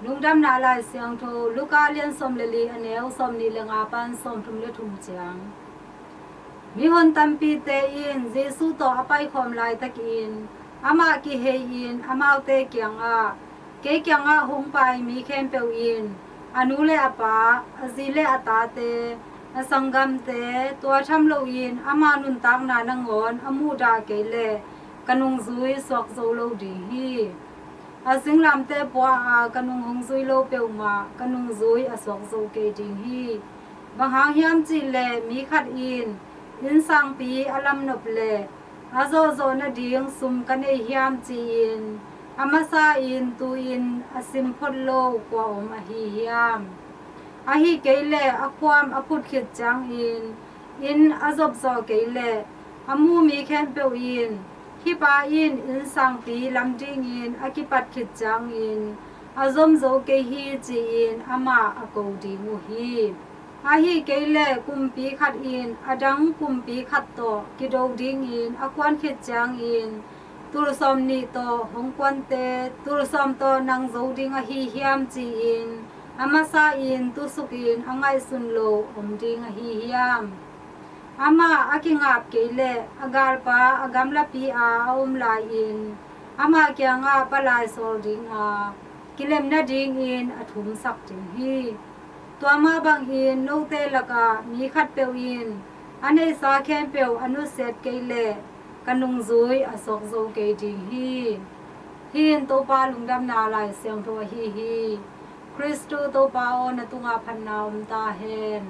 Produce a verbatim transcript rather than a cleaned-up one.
Lungdamna Lai Siangtho, Luka lian sawm le li, a neu sawmnih le nga pan sawmthum le thum ciang. Mihon tampite in Jesuh tawh a paikhawm laitakin amah kihei-in amaute kiangah, "Kei kiangah hong pai mi khempeuh in a nu le a pa, a zi le a tate, a sanggamte, tua tham loin ama nuntakna nangawn a muhdah kei leh ka nungzui suak zo lo ding hi. A singlamteh pua-a ka nung hong zui lo peuhmah ka nungzui a suak zo kei ding hi. Bang hang hiam cih leh mi khat in innsangpi a lamnop leh a zawhzawh nading sum ka nei hiam ci-in a masa-in tu-in a sim phot lo kua om ahi hiam? Ahi kei leh a khuam a phut khit ciangin inn a zop zawh kei leh a mu mi khempeuh in, 'Hih pa in innsangpi lam dingin a kipat khit ciangin a zom zo kei hi,' ci-in amah a ko ding uh hi. Ahi kei leh kumpi khat in a dang kumpi khat tawh kido dingin a kuan khit ciangin tul sawmnih tawh hong kuante tul sawm tawh nang zo ding ahi hiam ci-in a masa-in tusukin a ngaihsun lo om ding ahi hiam? Amah a kingap kei leh a galpa a gamlapi-a a om lai-in amah kiangah palai sawl dinga kilem nadingin a thumsak ding hi. Tua mah bangin note lakah mi khatpeuh in a neihsa khempeuh a nusiat kei leh ka nungzui a suak zo kei ding hi." Hih in Topa Lungdamna Lai Siangtho ahi hi. Khristu Topa aw, na tungah phatna om ta hen.